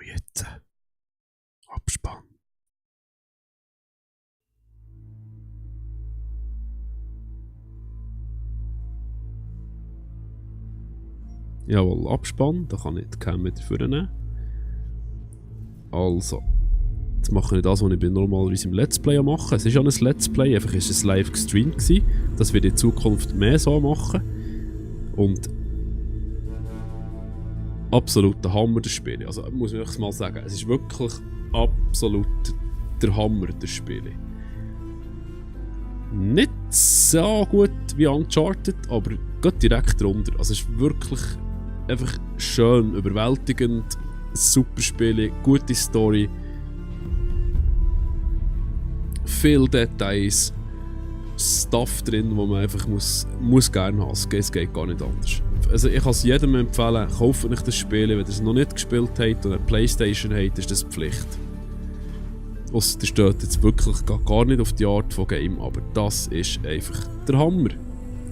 Und jetzt Abspann. Jawohl, Abspann. Da kann ich die Cam wieder vornehmen. Also. Jetzt mache ich das, was ich normalerweise im Let's Play mache. Es ist ja ein Let's Play, einfach ist es live gestreamt gewesen. Das wird in Zukunft mehr so machen. Und absolut der Hammer, das Spiel. Also muss ich euch mal sagen, es ist wirklich absolut der Hammer, das Spiel. Nicht so gut wie Uncharted, aber geht direkt drunter. Also es ist wirklich einfach schön, überwältigend, super Spiel, gute Story. Viele Details, Stuff drin, wo man einfach muss gerne haben. Es geht gar nicht anders. Also ich kann es jedem empfehlen, kauft euch das Spiel, wenn ihr es noch nicht gespielt habt und eine Playstation habt, ist das Pflicht. Ausser ihr steht jetzt wirklich gar nicht auf die Art von Game, aber das ist einfach der Hammer.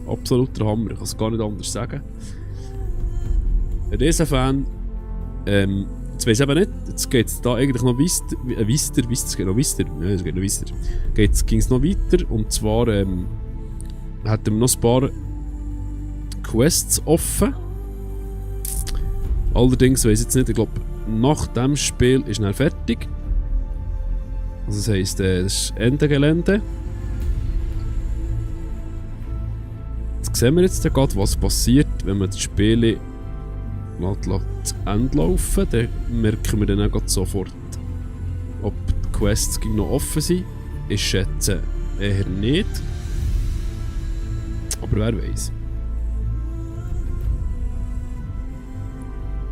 Absolut der Hammer, ich kann es gar nicht anders sagen. Ein Riesenfan. Jetzt weiss ich eben nicht, jetzt geht es da eigentlich noch weiter. Ging es noch weiter und zwar hatten wir noch ein paar Quests offen. Allerdings weiss ich jetzt nicht, ich glaube nach dem Spiel ist er fertig. Also das heisst, das ist Ende Gelände. Jetzt sehen wir jetzt gerade, was passiert, wenn man das Spiel zu Ende laufen, dann merken wir dann auch sofort, ob die Quests noch offen sind. Ich schätze eher nicht. Aber wer weiß.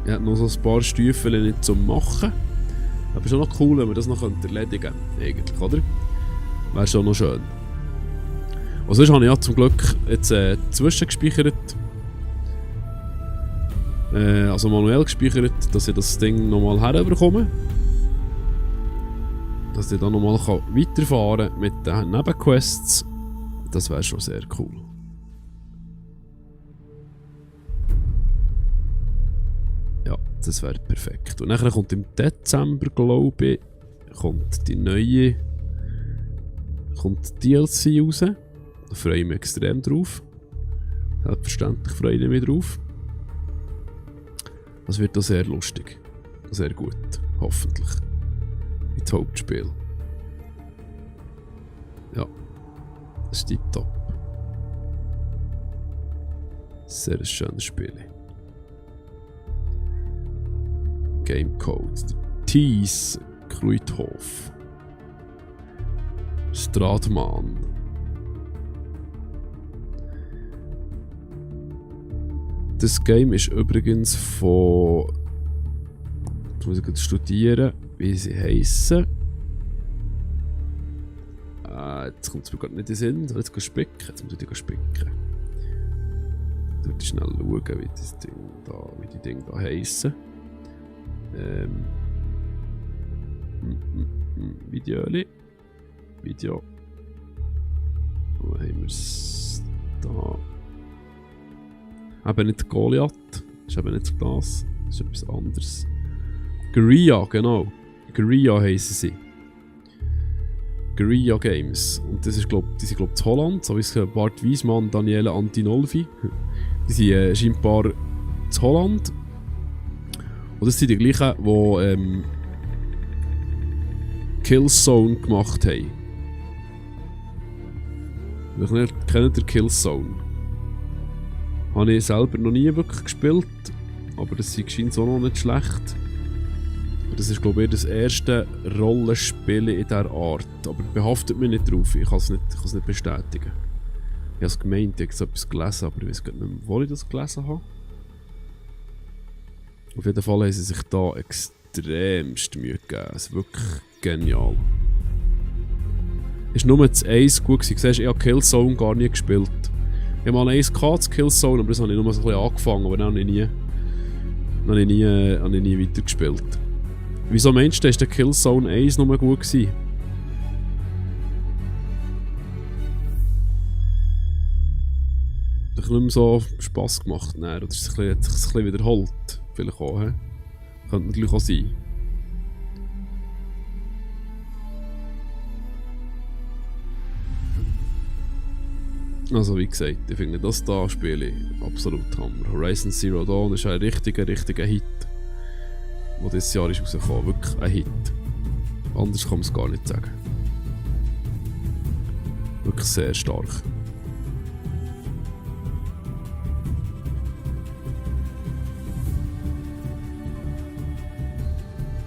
Ich habe noch so ein paar Stiefel nicht zum Machen. Aber es ist auch noch cool, wenn wir das noch erledigen könnten, eigentlich, oder? Wäre schon noch schön. Und sonst habe ich ja zum Glück jetzt zwischengespeichert. Also manuell gespeichert, dass ich das Ding nochmal herbekomme. Dass ich dann nochmal weiterfahren kann mit den Nebenquests. Das wäre schon sehr cool. Ja, das wäre perfekt. Und dann kommt im Dezember, glaube ich, kommt die neue DLC raus. Da freue ich mich extrem drauf. Selbstverständlich freue ich mich drauf. Das wird auch sehr lustig. Sehr gut. Hoffentlich. Ins Hauptspiel. Ja. Das ist tipptopp. Sehr schönes Spiel. Gamecode. Thies Kruithof. Stratmann. Das Game ist übrigens von... Jetzt muss ich gerade studieren, wie sie heissen. Jetzt kommt es mir gerade nicht in den Sinn. Jetzt muss ich spicken. Ich schnell schauen, wie die Dinge da heissen. Video. Wo haben wir es da? Eben nicht Goliath, das ist eben nicht das, das ist etwas anderes. Guerilla, genau. Guerilla heissen sie. Guerilla Games. Und das ist, die sind glaube ich in Holland, so wie Bart Wiesmann, Daniele Antinolfi. Die sind scheinbar in Holland. Und das sind die gleichen, die Killzone gemacht haben. Kennt ihr Killzone? Habe ich selber noch nie wirklich gespielt, aber das scheint so noch nicht schlecht. Das ist glaube ich das erste Rollenspiel in dieser Art, aber behaftet mich nicht drauf, ich kann es nicht bestätigen. Ich habe es gemeint, ich habe etwas gelesen, aber ich weiß gar nicht mehr, wo ich das gelesen habe. Auf jeden Fall haben sie sich da extremst Mühe gegeben, es ist wirklich genial. Ist nur das Eis gut gewesen, siehst, ich habe Killzone gar nie gespielt. Ich habe mal eins gehabt, Killzone, aber das habe ich nur so ein bisschen angefangen, aber dann habe ich nie weitergespielt. Wieso meinst du, ist der Killzone 1 nur gut gewesen? Hat nicht mehr so Spass gemacht, oder ist es hat sich ein bisschen wiederholt? Vielleicht auch, he? Könnte natürlich auch sein. Also wie gesagt, ich finde das da Spiel absolut Hammer. Horizon Zero Dawn ist ein richtiger Hit, der dieses Jahr ist rausgekommen. Wirklich ein Hit. Anders kann man es gar nicht sagen. Wirklich sehr stark.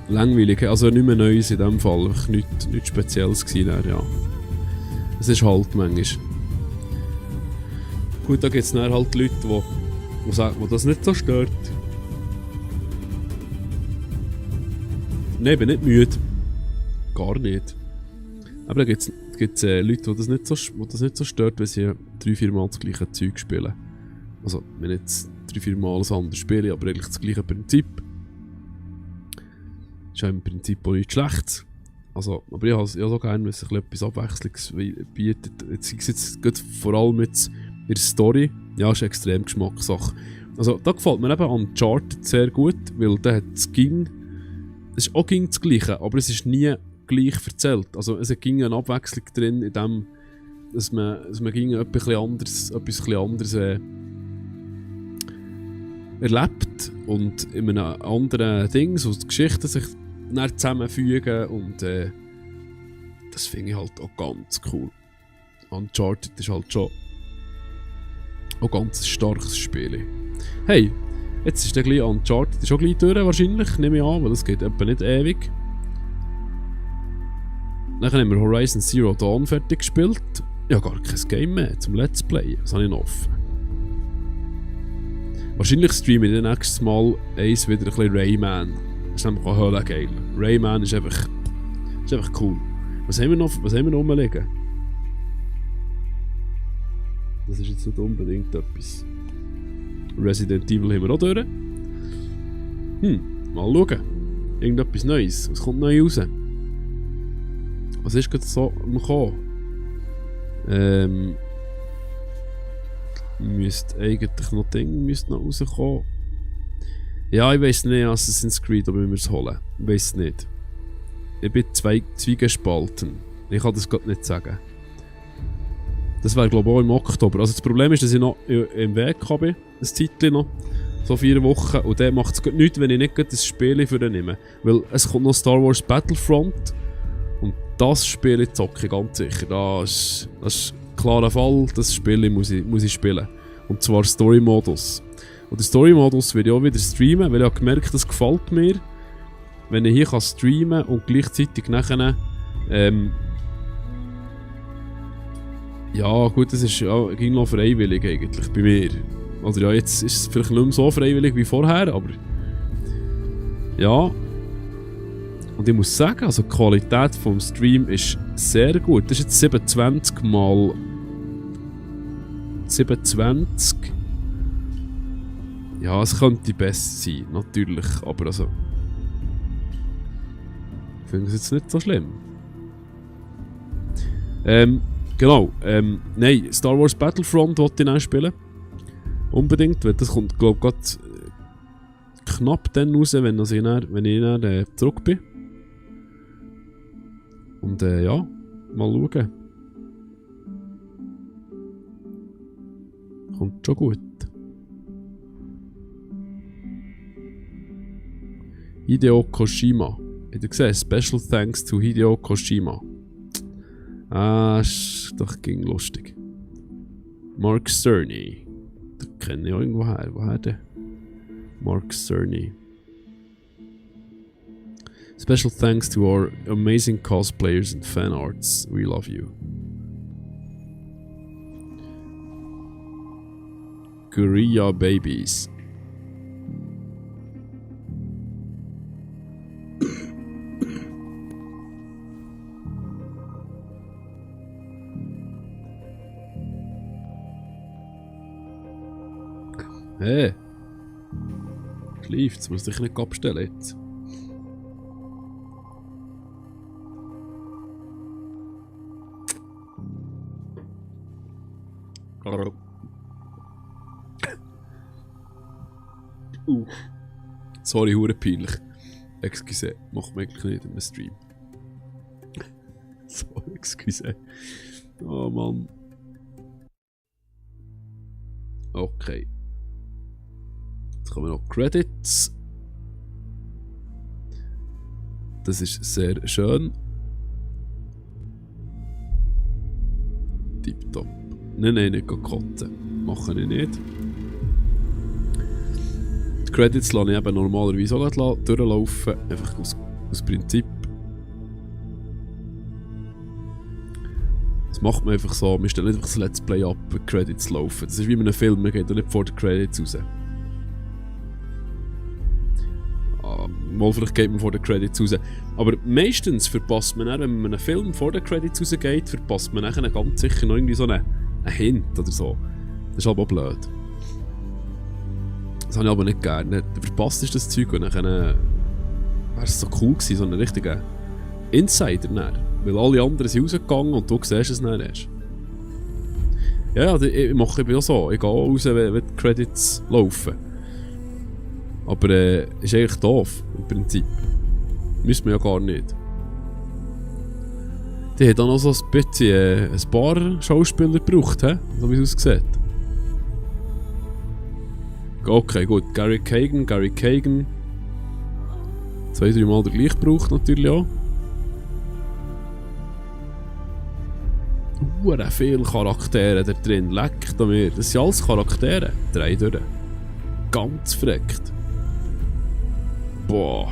Langweilig, also nicht mehr Neues in dem Fall. Nichts Spezielles gewesen, ja. Es ist halt manchmal. Gut, da gibt es dann halt Leute, die sagen, die das nicht so stört. Nein, ich bin nicht müde. Gar nicht. Aber da gibt es Leute, die das nicht so stört, wenn sie 3-4 Mal das gleiche Zeug spielen. Also, wenn jetzt 3-4 Mal ein anderes spielen, aber eigentlich das gleiche Prinzip. Ist ja im Prinzip auch nichts Schlechtes. Also, aber ich habe so gerne, wenn es etwas Abwechslungs bietet. Jetzt vor allem jetzt in der Story. Ja, ist extrem Geschmackssache. Also, da gefällt mir eben Uncharted sehr gut, weil da hat es ist auch das Gleiche, aber es ist nie gleich erzählt. Also, es ging eine Abwechslung drin, in dem, dass man etwas anderes erlebt und in einem anderen Ding, so die Geschichten sich dann zusammenfügen und das finde ich halt auch ganz cool. Uncharted ist halt schon auch ganz starkes Spiel. Hey, jetzt ist der gleich Uncharted schon gleich durch wahrscheinlich, nehme ich an, weil das geht etwa nicht ewig. Dann haben wir Horizon Zero Dawn fertig gespielt. Ja, gar kein Game mehr zum Let's Play, das habe ich noch offen. Wahrscheinlich streame ich dann nächstes Mal eins wieder ein bisschen Rayman. Das ist nämlich auch hölle geil. Rayman ist einfach cool. Was haben wir noch rumliegen? Das ist jetzt nicht unbedingt etwas. Resident Evil haben wir auch durch. Mal schauen. Irgendetwas Neues. Was kommt neu raus? Was ist gerade so am Kommen? Müsste eigentlich noch rauskommen. Ja, ich weiss nicht, Assassin's Creed, ob wir es holen. Ich weiss nicht. Ich bin zweigespalten. Ich kann das gerade nicht sagen. Das wäre glaube ich auch im Oktober. Also das Problem ist, dass ich noch im Weg habe, ein Zeitchen noch. So 4 Wochen. Und dann macht es nichts, wenn ich nicht das Spiel für den nehme. Weil es kommt noch Star Wars Battlefront. Und das Spiel zocke ich ganz sicher. Das ist ein klarer Fall. Das Spiel muss ich spielen. Und zwar Story-Modus. Und den Story-Modus werde ich auch wieder streamen, weil ich habe gemerkt, das gefällt mir. Wenn ich hier streamen kann und gleichzeitig nachher ja gut, das ist ja, ging noch freiwillig eigentlich bei mir. Also ja, jetzt ist es vielleicht nicht mehr so freiwillig wie vorher, aber ja. Und ich muss sagen, also die Qualität vom Stream ist sehr gut. Das ist jetzt 27 mal 27. Ja, es könnte besser sein, natürlich, aber also ich finde es jetzt nicht so schlimm. Genau, nein, Star Wars Battlefront wollte ich auch spielen. Unbedingt, weil das kommt, glaube ich, gerade knapp dann raus, wenn ich dann zurück bin. Und ja, mal schauen. Kommt schon gut. Hideo Kojima. Habt ihr gesehen? Special thanks to Hideo Kojima. Ah, ist doch ging lustig. Mark Cerny. Den kenne ich irgendwo her. Woher denn? Mark Cerny. Special thanks to our amazing cosplayers and fan arts. We love you. Korea Babies. Hey! Schläft, muss dich nicht abstellen jetzt. Sorry, hure peinlich. Excuse, macht man eigentlich nicht in einem Stream. So, excuse. Oh Mann. Okay. Jetzt kommen noch Credits. Das ist sehr schön. Tipptopp. Nein, nicht kotzen. Mache ich nicht. Die Credits lasse ich eben normalerweise auch durchlaufen. Einfach aus Prinzip. Das macht man einfach so. Wir stellen einfach das Let's Play ab, wenn die Credits laufen. Das ist wie in einem Film, man geht doch nicht vor den Credits raus. Mal vielleicht geht man vor den Credits raus. Aber meistens verpasst man dann, wenn man einen Film vor den Credits rausgeht, verpasst man dann ganz sicher noch irgendwie so einen Hint oder so. Das ist aber auch blöd. Das habe ich aber nicht gerne. Du verpasst das Zeug und dann wäre es so cool gewesen, so ein richtiger Insider dann. Weil alle anderen sind rausgegangen und du siehst es dann erst. Ja, ich bin auch so. Ich gehe auch raus, wenn die Credits laufen. Aber ist eigentlich doof, im Prinzip. Müsste man ja gar nicht. Die hat dann auch so ein bisschen ein paar Schauspieler gebraucht, so wie es aussieht. Okay, gut. Gary Kagan. 2-3 Mal der gleich gebraucht natürlich auch. Viele Charaktere da drin. Leck da mir. Das sind alles Charaktere. 3 durch. Ganz verreckt. Boah.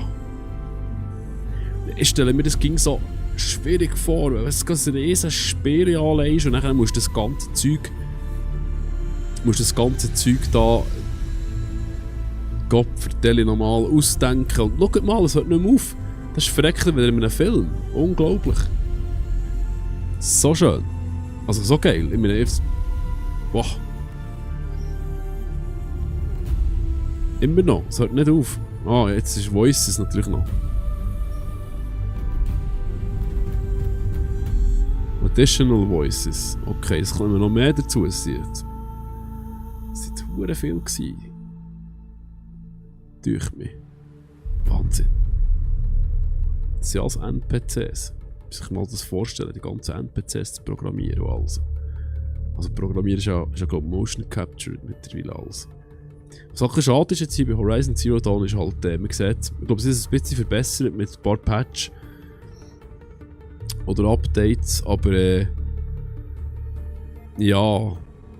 Ich stelle mir das ging so schwierig vor, wenn du ein riesen Speer anlegst und dann musst du das ganze Zeug da Gott vertelle nochmal ausdenken und schaut mal, es hört nicht mehr auf. Das ist verreckter wieder in einem Film. Unglaublich. So schön. Also so geil. Ich meine, boah. Immer noch, es hört nicht auf. Jetzt ist Voices natürlich noch. Additional Voices. Okay, es kommen noch mehr dazu. Es sind verdammt viel gewesen. Durch mich. Wahnsinn. Das sind alles NPCs. Ich muss sich mal das vorstellen, die ganzen NPCs zu programmieren und alles. Also programmieren ist ja glaube ich Motion Captured mittlerweile alles. Was auch schade ist jetzt hier bei Horizon Zero Dawn ist halt, man sieht, ich glaube es ist ein bisschen verbessert mit ein paar Patch oder Updates, aber ja,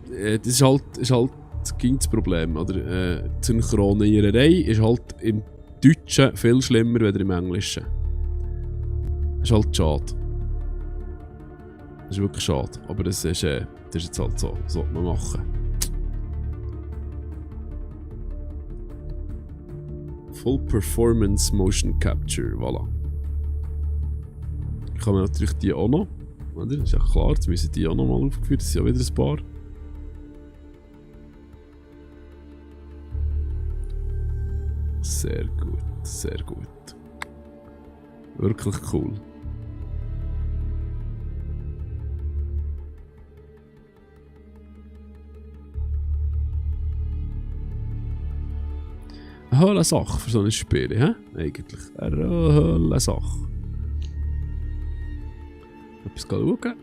das ist halt das Problem, oder? Die Synchroniererei ist halt im Deutschen viel schlimmer als im Englischen. Das ist halt schade. Das ist wirklich schade, aber das ist jetzt halt so, das sollte man machen. Full Performance Motion Capture, voilà. Ich habe natürlich die auch noch. Das ist ja klar, jetzt müssen die auch noch mal aufgeführt, das sind ja wieder ein paar. Sehr gut, sehr gut. Wirklich cool. Eine hohle Sache für so ein Spiel, hä? Eigentlich. Eine hohle Sache. Etwas schauen.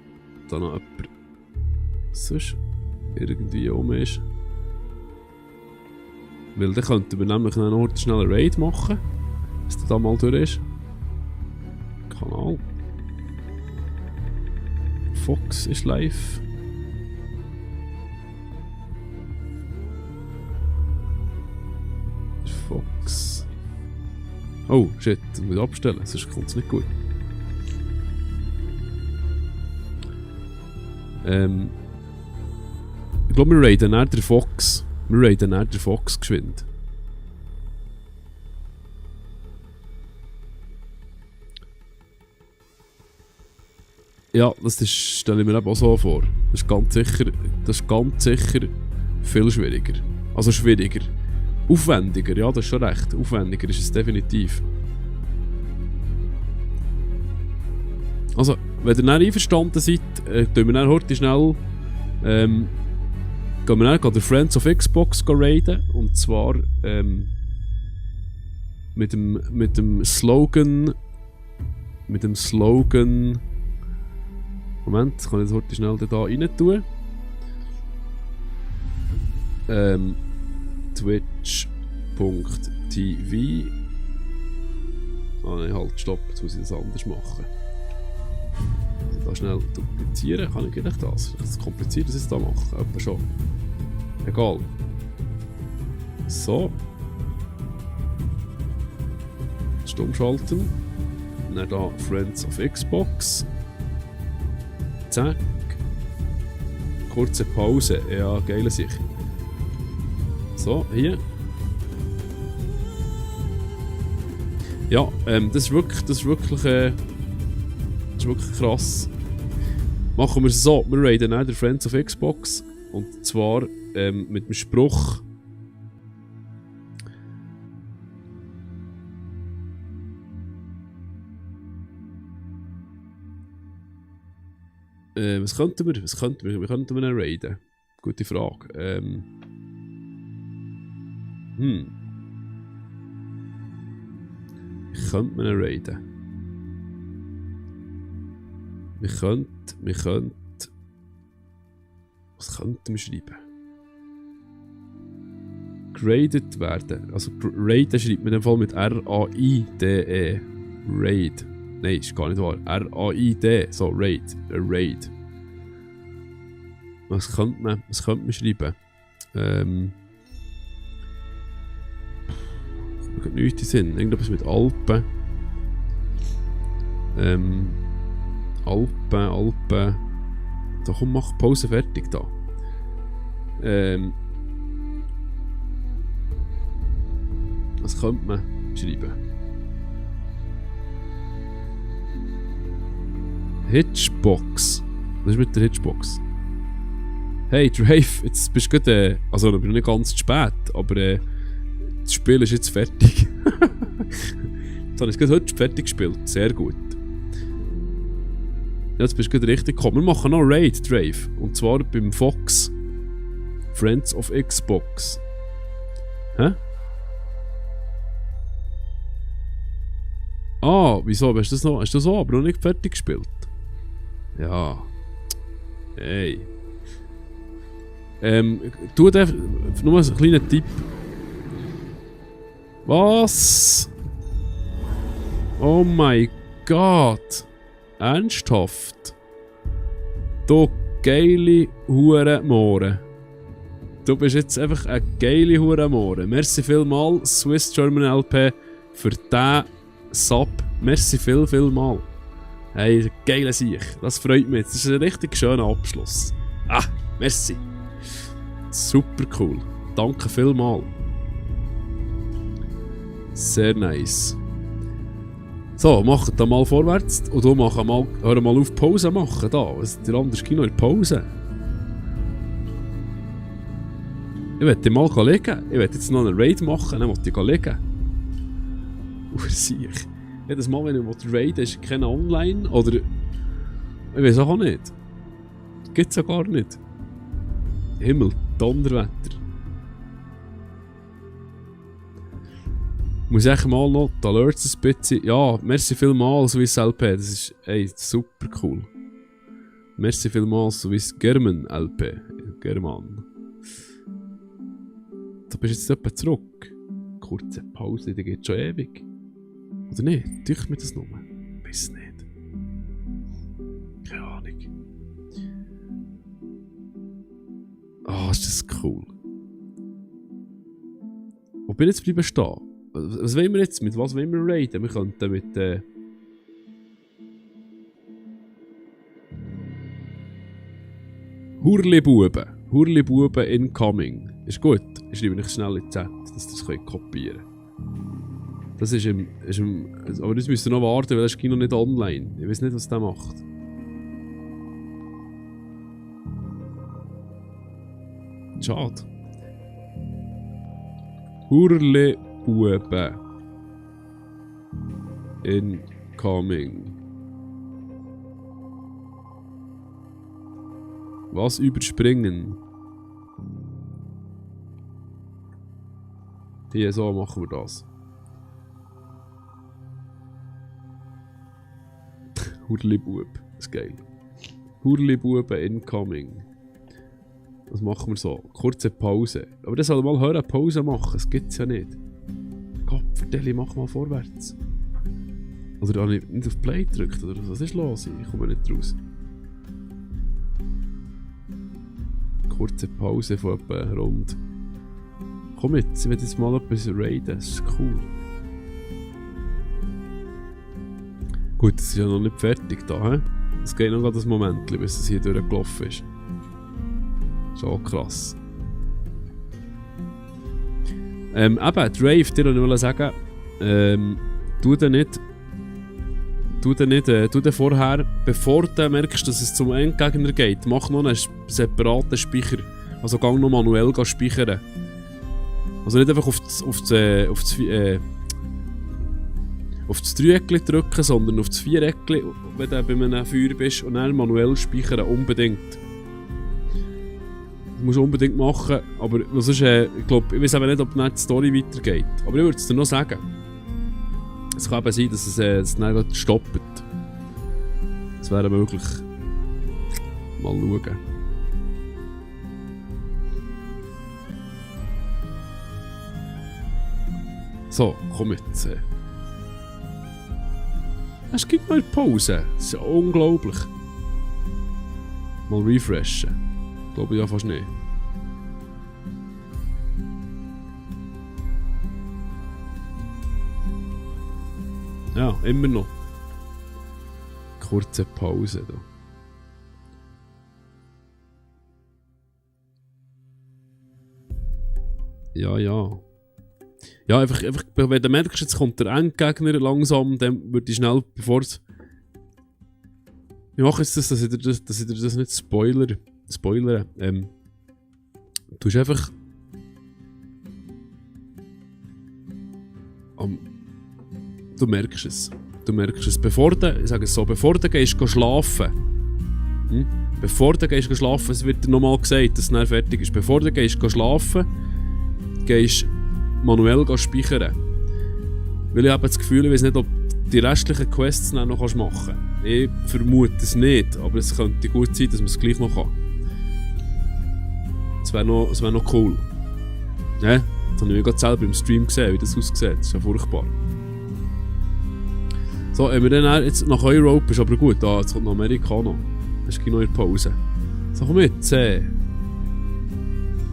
Da noch jemand sonst irgendwie um ist. Weil dann könnten wir nämlich einen Ort schnell einen Raid machen. Bis der da mal durch ist. Kanal. Fox ist live. Fox. Oh shit, das muss ich abstellen, sonst kommt es nicht gut. Ich glaube, wir raiden nach der Fox. Wir raiden nach der Fox geschwind. Ja, das stelle ich mir eben auch so vor. Das ist ganz sicher viel schwieriger. Also schwieriger. Aufwendiger, ja, das ist schon recht. Aufwendiger ist es definitiv. Also, wenn ihr dann einverstanden seid, tun wir dann heute schnell gehen wir dann den Friends of Xbox raiden. Und zwar mit dem Slogan. Moment, kann ich das heute schnell da rein tun. Twitch.tv. Ah nein, halt, stopp, jetzt muss ich das anders machen. Also da schnell duplizieren, kann ich gleich das? Das ist kompliziert, dass ich es da mache, etwa schon. Egal. So. Stumm schalten. Dann da Friends of Xbox. Zack. Kurze Pause. Ja, geile Sicht. So, hier. Ja, das ist wirklich krass. Machen wir es so. Wir raiden auch den Friends of Xbox. Und zwar mit dem Spruch. Was könnten wir? Wie könnten wir ihn raiden? Gute Frage. Wie könnte man ihn raiden? Was könnten wir schreiben? Graded werden. Also raiden schreibt man in dem Fall mit R-A-I-D-E. Raid. Nein, ist gar nicht wahr. R-A-I-D. So, Raid. Raid. Was könnte man schreiben? Ich habe nichts in Sinn. Irgendetwas mit Alpen. Alpen. Da komm, mach die Pause fertig da. Was könnte man schreiben? Hitchbox. Was ist mit der Hitchbox? Hey Drave, jetzt bist du gerade, also ich bin noch nicht ganz zu spät, aber das Spiel ist jetzt fertig. Jetzt habe ich es gerade heute fertig gespielt, sehr gut. Jetzt bist du gerade richtig gekommen. Wir machen noch Raid, Drave, und zwar beim Fox. Friends of Xbox. Hä? Ah, wieso? Hast du das so aber noch nicht fertig gespielt? Ja. Hey. Tu dir nur einen kleinen Tipp. Was? Oh mein Gott. Ernsthaft? Du geile Hurenmohren. Du bist jetzt einfach eine geile Hurenmohren. Merci vielmals, Swiss German LP, für diesen Sub. Merci viel. Hey, geile Sieg. Das freut mich. Das ist ein richtig schöner Abschluss. Ah, merci. Super cool. Danke vielmals. Sehr nice. So, mach da mal vorwärts und du hör mal auf Pause machen da. Was ist der andere Kino in Pause? Ich werde mal liegen. Ich werde jetzt noch einen Raid machen, dann möchte ich liegen. Sieg. Jedes Mal, wenn ich raiden, ist keiner online oder. Ich weiß auch nicht. Gibt's ja gar nicht. Himmel, Donnerwetter. Ich muss echt mal noch die Alerts ein bisschen. Ja, merci vielmals, Swiss LP. Das ist super cool. Merci vielmals, Swiss German LP. German. Da bist du jetzt etwa zurück. Kurze Pause, die geht schon ewig. Oder nicht? Tücht mir das nur? Weiß nicht. Keine Ahnung. Ah, ist das cool. Wo bin ich jetzt bleiben stehen? Was wollen wir jetzt? Mit was wollen wir raiden? Wir könnten mit Hurlibuben. Hurlibuben incoming. Ist gut. Ich schreibe nicht schnell in den Chat, dass ihr das kopieren könnt. Das ist aber das müsst ihr noch warten, weil das ist noch nicht online. Ich weiß nicht, was der macht. Schade. Hurlibuben. Incoming. Was überspringen? Hier, so machen wir das. Hurlibub, das ist geil. Hurlibuben incoming. Was machen wir so? Kurze Pause. Aber das soll mal hören, Pause machen. Das gibt's ja nicht. Gott, Deli, mach mal vorwärts. Oder habe ich nicht auf Play gedrückt? Oder was ist los? Ich komme nicht raus. Kurze Pause von etwa rund. Komm jetzt, ich will jetzt mal etwas raiden. Das ist cool. Gut, das ist ja noch nicht fertig da, he? Es geht noch gerade ein Moment, bis es hier durchgelaufen ist. Schon krass. Eben, Drave, dir wollte ich sagen, tu den vorher, bevor du merkst, dass es zum Endgegner geht, mach noch einen separaten Speicher. Also gang noch manuell speichern. Also nicht einfach auf das Dreieckchen drücken, sondern auf das Viereckchen, wenn du bei einem Feuer bist, und dann manuell speichern, unbedingt. Das musst du unbedingt machen, aber sonst, ich weiß aber nicht, ob die Story weitergeht. Aber ich würde es dir noch sagen. Es kann eben sein, dass es dann stoppt. Das wäre möglich. Mal schauen. So, komm jetzt. Es gibt mal Pause. Das ist ja unglaublich. Mal refreshen. Glaube ich ja fast nicht. Ja, immer noch. Kurze Pause da. Ja. Ja, einfach, wenn du merkst, jetzt kommt der Endgegner langsam, dann würde ich schnell, bevor es... Ich mache jetzt das, dass ich dir das nicht spoilere. Du hast einfach... Du merkst es. Bevor du, ich sage es so, bevor du gehst schlafen, bevor du gehst schlafen, es wird dir nochmal gesagt, dass es dann fertig ist, bevor du gehst schlafen, gehst manuell speichern. Weil ich habe das Gefühl, ich weiß nicht, ob die restlichen Quests dann noch machen kannst. Ich vermute es nicht, aber es könnte gut sein, dass man es gleich noch kann. Das wäre noch cool. Ja, das habe ich gerade selber im Stream gesehen, wie das aussieht. Das ist ja furchtbar. So, wenn wir dann jetzt nach Europa ist aber gut, jetzt kommt noch Amerika noch. Das ist noch in Pause. So, komm mit, Das ist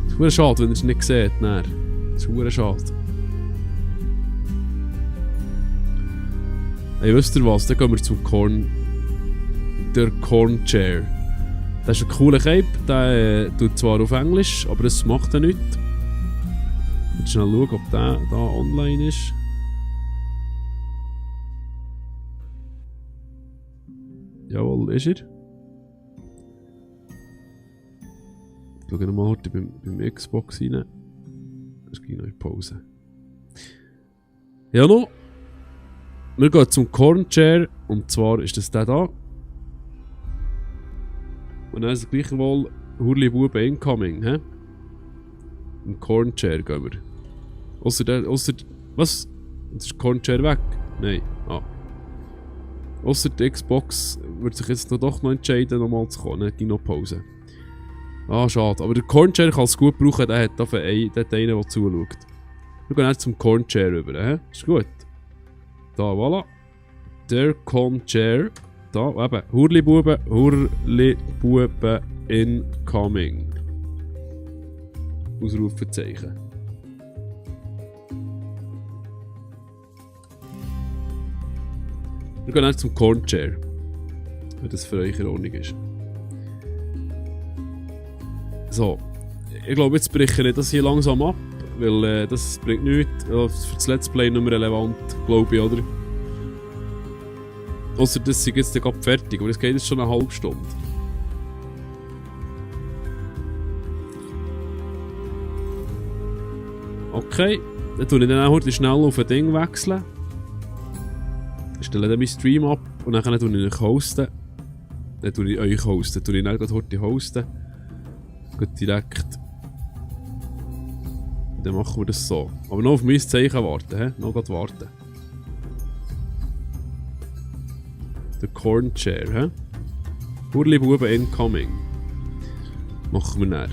verdammt schade, wenn ihr es nicht seht. Das ist verdammt schade. Hey, wisst ihr was? Dann gehen wir zum der Corn Chair. Das ist ein cooler Cape, der tut zwar auf Englisch, aber das macht er nicht. Ich will schnell schauen, ob der da online ist. Jawohl, ist er. Ich schaue mal heute beim Xbox rein. Es ging noch in Pause. Ja, noch. Wir gehen zum Corn Chair und zwar ist das der da. Und dann ist es gleich wohl Hurli-Bube incoming, hä? Im Corn Chair gehen wir. Ausser was? Jetzt ist der Corn Chair weg? Nein. Ausser die Xbox würde sich jetzt doch noch entscheiden, nochmal zu kommen. Dann ging noch Pause. Schade. Aber der Corn Chair kann es gut brauchen, der hat einen, der zuschaut. Wir gehen jetzt zum Corn Chair rüber, hä? Ist gut. Da, voilà. Der Corn Chair. Da, eben. Hurli-Bube incoming. Ausrufezeichen. Wir gehen jetzt zum Corn Chair. Wenn das für euch in Ordnung ist. So. Ich glaube, jetzt breche ich das hier langsam ab. Weil das bringt nichts. Für das Let's Play nicht mehr relevant, glaube ich, oder? Ausser das ist jetzt gerade fertig, aber es geht jetzt schon eine halbe Stunde. Okay, dann tue ich dann auch heute schnell auf ein Ding wechseln. Ich stelle dann meinen Stream ab und dann tue ich euch hosten. Dann tue ich euch hosten. Dann tue ich dann heute hosten. Gut direkt. Dann machen wir das so. Aber noch auf mein Zeichen warten, hä? Noch gerade warten. Der Corn Chair, hä? Hurli-Bube incoming. Machen wir dann.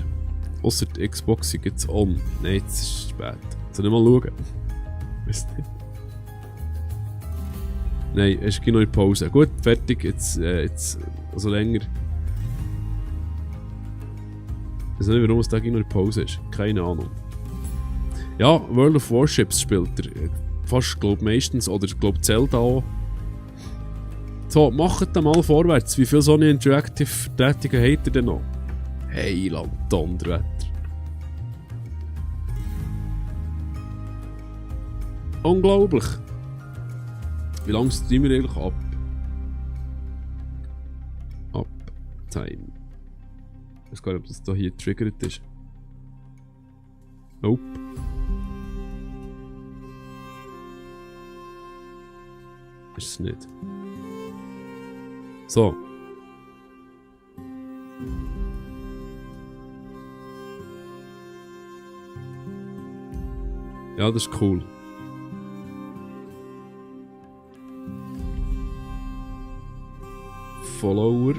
Ausser die Xbox gibt es on. Nein, jetzt ist es spät. Soll ich mal schauen? Weiss nicht. Nein, es ist noch in Pause. Gut, fertig. Jetzt also länger. Ich weiß nicht, warum es da noch in Pause ist. Keine Ahnung. Ja, World of Warships spielt er. Fast, glaube meistens. Oder ich glaube Zelda auch. So, macht da mal vorwärts. Wie viel Sony Interactive Tätigen habt ihr denn noch? Heiland, Donnerwetter. Unglaublich. Wie lange streamen wir eigentlich ab? Time. Ich weiß gar nicht, ob das hier getriggert ist. Nope. Ist es nicht. So. Ja, das ist cool. Follower.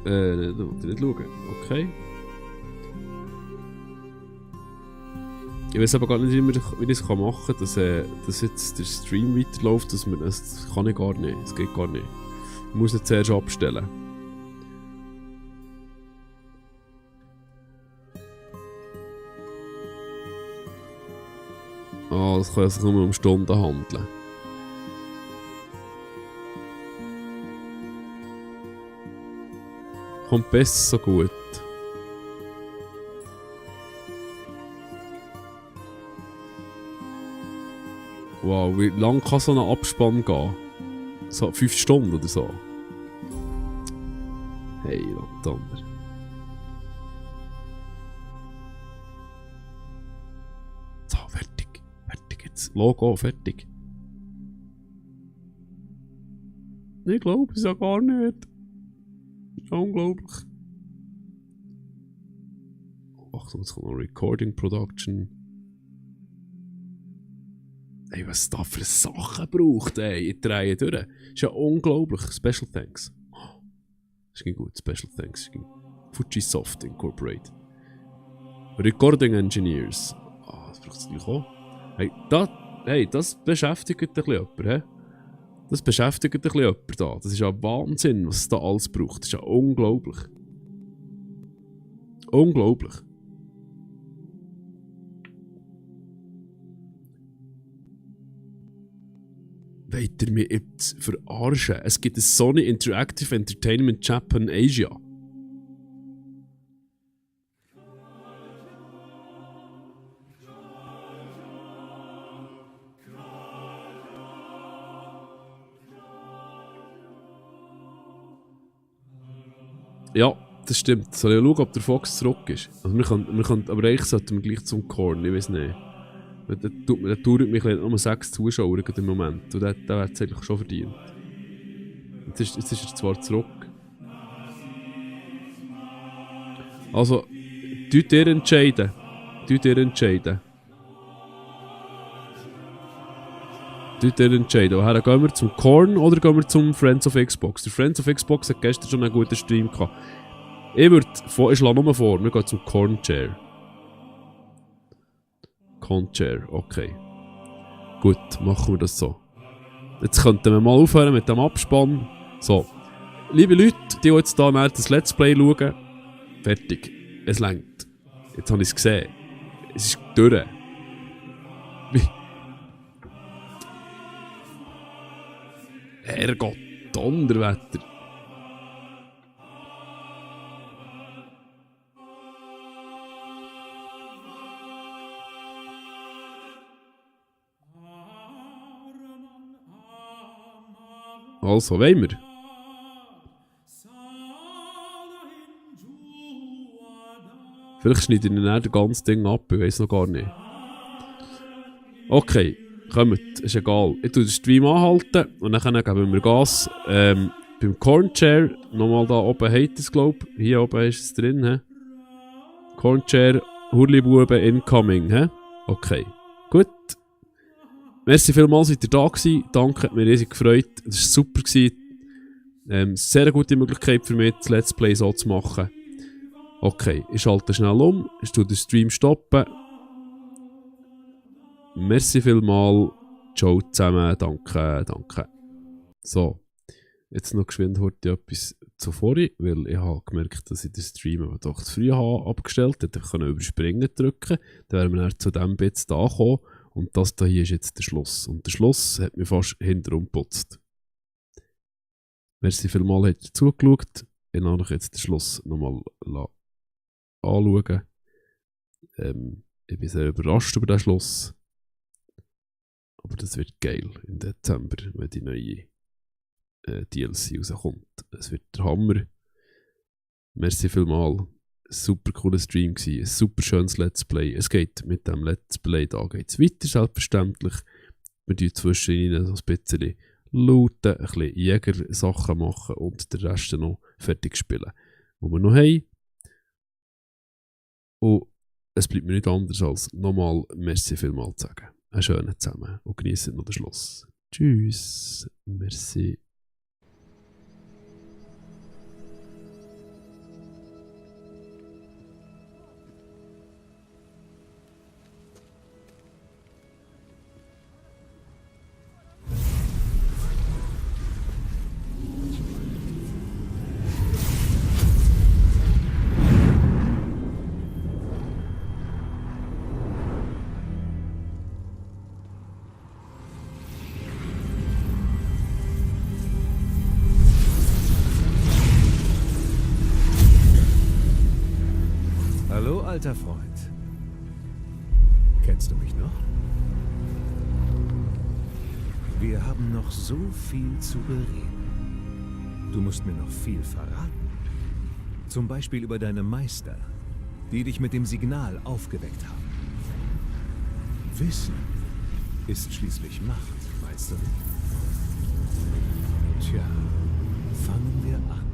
Nicht schauen. Okay. Ich weiß aber gar nicht, wie ich das machen kann, dass jetzt der Stream weiterläuft. Das kann ich gar nicht. Das geht gar nicht. Ich muss ihn zuerst abstellen. Ah, das kann sich nur um Stunden handeln. Kommt besser so gut. Wow, wie lang kann so ein Abspann gehen? So 5 Stunden oder so? Hey, Donner. So, fertig. Fertig jetzt. Logo, fertig. Ich glaube es ja gar nicht. Unglaublich. Achtung, jetzt kommt noch Recording Production. Ey, was es da für Sachen braucht, ey. Ich drehe durch. Das ist ja unglaublich. Special Thanks. Das ging gut. Special Thanks. Fujisoft Incorporated. Recording Engineers. Ah, das braucht es natürlich auch. Hey, das beschäftigt ein bisschen jemand, hä? Das beschäftigt ein bisschen jemand da. Das ist ja Wahnsinn, was es da alles braucht. Das ist ja unglaublich. Unglaublich. Wollt ihr mich jetzt verarschen? Es gibt ein Sony Interactive Entertainment Japan Asia. Ja, das stimmt. Soll ich schauen, ob der Fox zurück ist? Also wir können, aber eigentlich sollten wir gleich zum Korn, ich weiß nicht. Der touret mich nur 6 Zuschauer im Moment. Und der hat es eigentlich schon verdient. Jetzt ist er zwar zurück. Also, tut ihr entscheiden. Tut ihr entscheiden. Woher gehen wir? Zum Korn oder gehen wir zum Friends of Xbox? Der Friends of Xbox hat gestern schon einen guten Stream gehabt. Ich schlage nur vor, wir gehen zum Corn Chair. Corn Chair, okay. Gut, machen wir das so. Jetzt könnten wir mal aufhören mit dem Abspann. So. Liebe Leute, die jetzt hier das Let's Play schauen. Fertig. Es reicht. Jetzt habe ich es gesehen. Es ist durch. Herrgott, Donnerwetter. Also, wollen wir? Vielleicht schneide ich dann das ganze Ding ab, ich weiß noch gar nicht. Okay, kommt, ist egal. Ich tue den Stream anhalten und dann geben wir Gas. Beim Corn Chair, nochmal da oben habt es, glaube ich. Hier oben ist es drin. He? Corn Chair, Hurlibuben incoming. He? Okay, gut. Merci vielmals, seid ihr da gewesen. Danke, hat mich riesig gefreut. Das war super. Sehr gute Möglichkeit für mich, das Let's Play so zu machen. Okay, ich schalte schnell um, ich tue den Stream stoppen. Merci vielmals. Ciao zusammen, danke. So, jetzt noch geschwind heute etwas zuvor, weil ich habe gemerkt, dass ich den Stream aber doch zu früh habe abgestellt habe. Ich konnte überspringen drücken, dann wären wir dann zu diesem Bit da gekommen. Und das hier ist jetzt der Schluss. Und der Schluss hat mir fast hinterher geputzt. Merci vielmals, habt ihr zugeschaut. Ich habe euch jetzt den Schluss nochmal anschauen. Ich bin sehr überrascht über den Schluss. Aber das wird geil im Dezember, wenn die neue DLC rauskommt. Es wird der Hammer. Merci vielmals. Super cooler Stream gewesen. Ein super schönes Let's Play. Es geht mit dem Let's Play da geht's weiter, selbstverständlich. Wir tun zwischendrin so ein bisschen looten, ein bisschen Jäger-Sachen machen und den Rest noch fertig spielen. Was wir noch haben. Und es bleibt mir nicht anders als nochmal Merci vielmals zu sagen. Einen schönen zusammen und genießt noch den Schluss. Tschüss. Merci. Hallo, alter Freund. Kennst du mich noch? Wir haben noch so viel zu bereden. Du musst mir noch viel verraten. Zum Beispiel über deine Meister, die dich mit dem Signal aufgeweckt haben. Wissen ist schließlich Macht, meinst du nicht? Tja, fangen wir an.